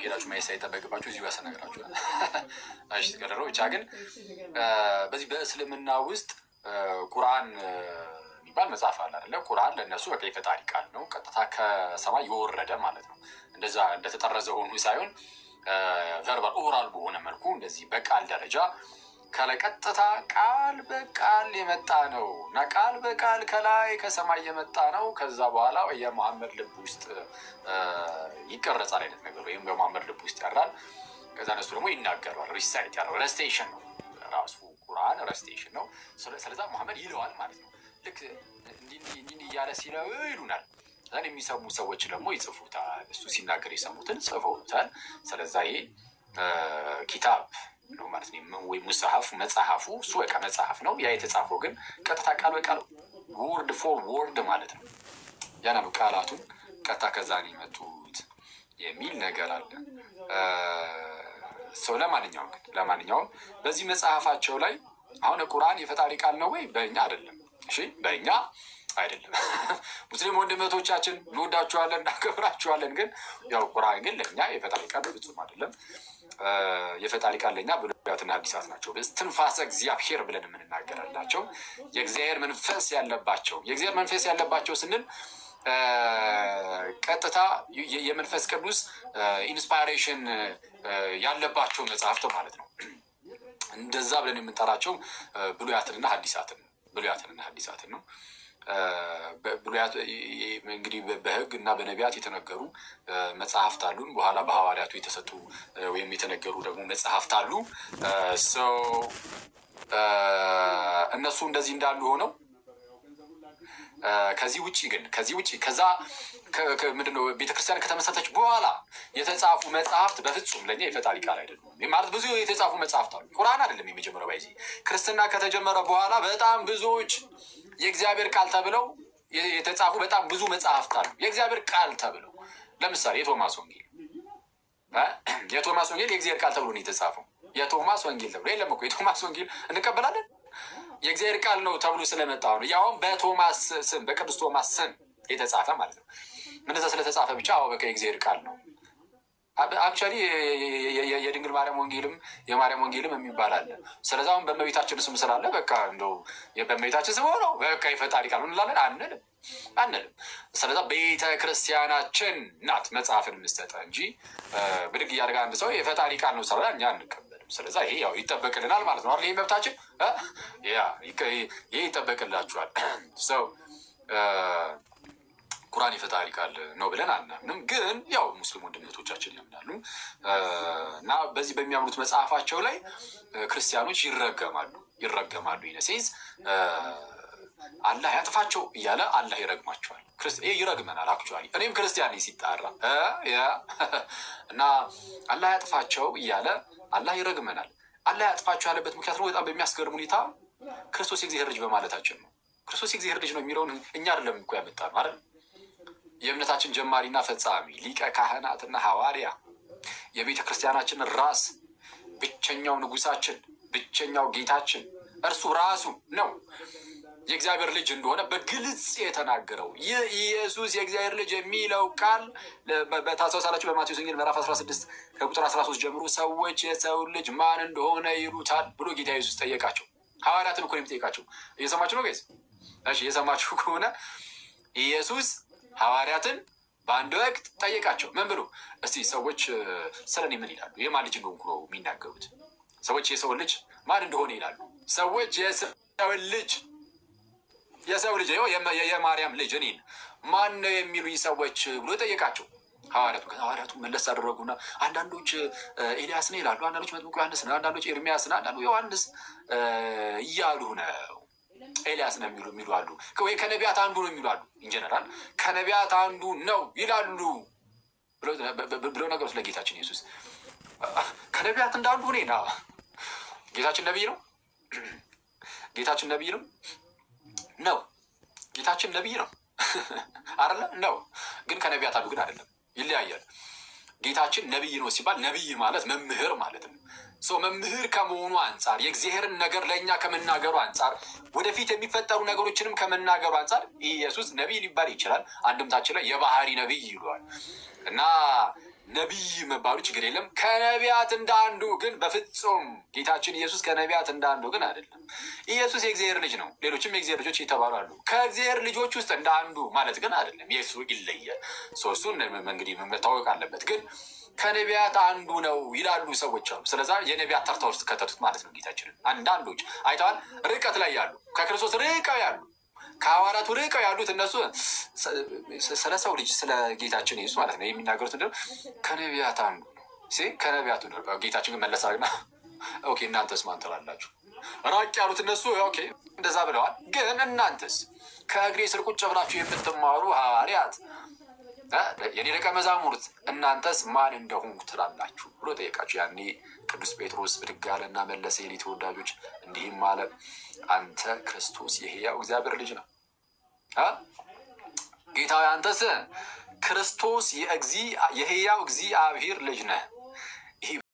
እየሄዳችሁ ማየት ሳይጠበቅባችሁ እዚሁ ጋር ስነግራችሁ፣ እሺ ቀደረው ብቻ። ግን በዚህ በእስልምና ውስጥ ቁርአን የሚባል መጽሐፍ አለ አይደለ? ቁርአን ለእነሱ በቃ የፈጣሪ ቃል ነው፣ ቀጥታ ከሰማይ የወረደ ማለት ነው። እንደዛ እንደተጠረዘ ሆኑ ሳይሆን verbal oral በሆነ መልኩ እንደዚህ በቃል ደረጃ ከላይ ቀጥታ ቃል በቃል የመጣ ነው እና ቃል በቃል ከላይ ከሰማይ የመጣ ነው። ከዛ በኋላ የመሐመድ ልብ ውስጥ ይቀረጻል አይነት ነገር ወይም በመሐመድ ልብ ውስጥ ያድራል። ከዛ እነሱ ደግሞ ይናገረዋል። Recite ያደርገዋል። Recitation ነው ራሱ፣ ቁርአን recitation ነው። ስለዛ መሐመድ ይለዋል ማለት ነው። ልክ እንዲህ እንዲህ እያለ ሲለው ይሉናል። ከዛን የሚሰሙ ሰዎች ደግሞ ይጽፉታል። እሱ ሲናገር የሰሙትን ጽፈውታል። ስለዛ ይሄ ኪታብ ነው ማለት ነው፣ ወይ ሙስሐፍ፣ መጽሐፉ እሱ በቃ መጽሐፍ ነው። ያ የተጻፈው ግን ቀጥታ ቃል በቃል word for word ማለት ነው። ያናኑ ቃላቱን ቀጥታ ከዛ ነው የመጡት የሚል ነገር አለ። So ለማንኛውም ግን ለማንኛውም በዚህ መጽሐፋቸው ላይ አሁን ቁርአን የፈጣሪ ቃል ነው ወይ? በእኛ አይደለም። እሺ፣ በእኛ አይደለም። ሙስሊም ወንድመቶቻችን እንወዳችኋለን፣ እናከብራችኋለን። ግን ያው ቁርአን ግን ለእኛ የፈጣሪ ቃል በፍጹም አይደለም። የፈጣሪ ቃል ለእኛ ብሉያትና ሐዲሳት ናቸው። ትንፋሰ እግዚአብሔር ብለን የምንናገርላቸው የእግዚአብሔር መንፈስ ያለባቸው። የእግዚአብሔር መንፈስ ያለባቸው ስንል ቀጥታ የመንፈስ ቅዱስ inspiration ያለባቸው መጽሐፍት ማለት ነው። እንደዛ ብለን የምንጠራቸው ብሉያትንና ሐዲሳትን ነው። ብሉያት እንግዲህ በሕግ እና በነቢያት የተነገሩ መጽሐፍት አሉን። በኋላ በሐዋርያቱ የተሰጡ ወይም የተነገሩ ደግሞ መጽሐፍት አሉ። So እነሱ እንደዚህ እንዳሉ ሆነው ከዚህ ውጭ ከዛ ምንድነው ቤተክርስቲያን ከተመሰረተች በኋላ የተጻፉ መጽሐፍት በፍጹም ለእኛ የፈጣሪ ቃል አይደሉም። ማለት ብዙ የተጻፉ መጽሐፍት አሉ። ቁርአን አይደለም የመጀመሪያው። By the way ክርስትና ከተጀመረ በኋላ በጣም ብዙዎች የእግዚአብሔር ቃል ተብለው የተጻፉ በጣም ብዙ መጽሐፍት አሉ። የእግዚአብሔር ቃል ተብለው ለምሳሌ የቶማስ ወንጌል፣ የቶማስ ወንጌል የእግዚአብሔር ቃል ተብሎ ነው የተጻፈው። የቶማስ ወንጌል ተብሎ የለም እኮ። የቶማስ ወንጌል እንቀበላለን፣ የእግዚአብሔር ቃል ነው ተብሎ ስለመጣ ነው። ያውም በቶማስ ስም፣ በቅዱስ ቶማስ ስም የተጻፈ ማለት ነው። እንደዛ ስለተጻፈ ብቻ አዎ በቃ የእግዚአብሔር ቃል ነው። Actually የድንግል ማርያም ወንጌልም የማርያም ወንጌልም የሚባል አለ። ስለዚ አሁን በእመቤታችን ስም ስላለ በቃ እንደው በእመቤታችን ስም ሆነው በቃ የፈጣሪ ቃል እንላለን አንልም፣ አንልም። ስለዛ ቤተ ክርስቲያናችን ናት መጽሐፍን የምትሰጠ እንጂ ብድግ እያደረገ አንድ ሰው የፈጣሪ ቃል ነው ስላለ እኛ አንቀበልም። ስለዛ ይሄ ያው ይጠበቅልናል ማለት ነው። ይሄ መብታችን ይሄ ይጠበቅላችኋል። So ቁርአን የፈጣሪ ቃል ነው ብለን አናምንም። ግን ያው ሙስሊም ወንድም እህቶቻችን ያምናሉ እና በዚህ በሚያምኑት መጽሐፋቸው ላይ ክርስቲያኖች ይረገማሉ፣ ይረገማሉ። In a sense አላህ ያጥፋቸው እያለ አላህ ይረግማቸዋል። ይህ ይረግመናል። Actually እኔም ክርስቲያን ነኝ ሲጣራ እና አላህ ያጥፋቸው እያለ አላህ ይረግመናል። አላህ ያጥፋቸው ያለበት ምክንያት ነው በጣም በሚያስገርም ሁኔታ ክርስቶስ የእግዚአብሔር ልጅ በማለታችን ነው። ክርስቶስ የእግዚአብሔር ልጅ ነው የሚለውን እኛ አይደለም እኮ ያመጣ ነው አይደል? የእምነታችን ጀማሪና ፈጻሚ፣ ሊቀ ካህናትና ሐዋርያ፣ የቤተ ክርስቲያናችን ራስ፣ ብቸኛው ንጉሳችን፣ ብቸኛው ጌታችን እርሱ ራሱ ነው የእግዚአብሔር ልጅ እንደሆነ በግልጽ የተናገረው። ይህ ኢየሱስ የእግዚአብሔር ልጅ የሚለው ቃል ታስታውሳላችሁ። በማቴዎስ ወንጌል ምዕራፍ 16 ከቁጥር 13 ጀምሮ ሰዎች የሰው ልጅ ማን እንደሆነ ይሉታል ብሎ ጌታ ኢየሱስ ጠየቃቸው። ሐዋርያትን እኮ ነው የሚጠይቃቸው። እየሰማችሁ ነው guys? እሺ፣ እየሰማችሁ ከሆነ ኢየሱስ ሐዋርያትን በአንድ ወቅት ጠየቃቸው። ምን ብሎ? እስቲ ሰዎች ስለ እኔ ምን ይላሉ? የማን ልጅ እንደሆንኩ ነው የሚናገሩት? ሰዎች የሰው ልጅ ማን እንደሆነ ይላሉ። ሰዎች የሰው ልጅ የማርያም ልጅ እኔን ማን ነው የሚሉኝ ሰዎች ብሎ ጠየቃቸው ሐዋርያቱ። ሐዋርያቱ መለስ አደረጉና አንዳንዶች ኤልያስ ነው ይላሉ፣ አንዳንዶች መጥምቁ ዮሐንስ ነው፣ አንዳንዶች ኤርሚያስ ነው፣ አንዳንዱ ዮሐንስ እያሉ ነው። ኤልያስ ነው የሚሉ አሉ፣ ወይ ከነቢያት አንዱ ነው የሚሉ አሉ። In general ከነቢያት አንዱ ነው ይላሉ ብለው ነገሩት ለጌታችን ኢየሱስ። ከነቢያት እንዳንዱ እኔ ና ጌታችን ነቢይ ነው። ጌታችን ነቢይ ነው ነው። ጌታችን ነቢይ ነው አይደለ? ነው። ግን ከነቢያት አንዱ ግን አይደለም፣ ይለያያል። ጌታችን ነቢይ ነው ሲባል ነቢይ ማለት መምህር ማለት ነው። So መምህር ከመሆኑ አንጻር፣ የእግዚአብሔርን ነገር ለእኛ ከመናገሩ አንጻር፣ ወደፊት የሚፈጠሩ ነገሮችንም ከመናገሩ አንጻር ኢየሱስ ነቢይ ሊባል ይችላል። አንድምታችን ላይ የባህሪ ነቢይ ይለዋል እና ነቢይ መባሉ ችግር የለም። ከነቢያት እንደ አንዱ ግን በፍጹም፣ ጌታችን ኢየሱስ ከነቢያት እንደ አንዱ ግን አይደለም። ኢየሱስ የእግዚአብሔር ልጅ ነው። ሌሎችም የእግዚአብሔር ልጆች የተባሉ አሉ። ከእግዚአብሔር ልጆች ውስጥ እንደ አንዱ ማለት ግን አይደለም። የሱ ይለያል። እሱን እንግዲህ መታወቅ አለበት። ግን ከነቢያት አንዱ ነው ይላሉ ሰዎች አሉ። ስለዛ የነቢያት ተርታ ውስጥ ከተቱት ማለት ነው ጌታችንን። አንዳንዶች አይተዋል። ርቀት ላይ ያሉ፣ ከክርስቶስ ርቀው ያሉ፣ ከሐዋርያቱ ርቀው ያሉት እነሱ ስለ ሰው ልጅ፣ ስለ ጌታችን ኢየሱስ ማለት ነው የሚናገሩት ምንድነው? ከነቢያት አንዱ ነው። ከነቢያቱ ነው። ጌታችን ግን መለስ አድርግና okay እናንተስ ማን ትላላችሁ? ራቅ ያሉት እነሱ okay እንደዛ ብለዋል። ግን እናንተስ፣ ከእግሬ ስር ቁጭ ብላችሁ የምትማሩ ሐዋርያት፣ የኔ ደቀ መዛሙርት፣ እናንተስ ማን እንደሆንኩ ትላላችሁ ብሎ ጠየቃቸው። ያኔ ቅዱስ ጴጥሮስ ብድግ አለና መለሰ። የኔ ተወዳጆች፣ እንዲህም አለ፣ አንተ ክርስቶስ የሕያው እግዚአብሔር ልጅ ነህ። ጌታ አንተስ ክርስቶስ የሕያው እግዚአብሔር ልጅ ነህ።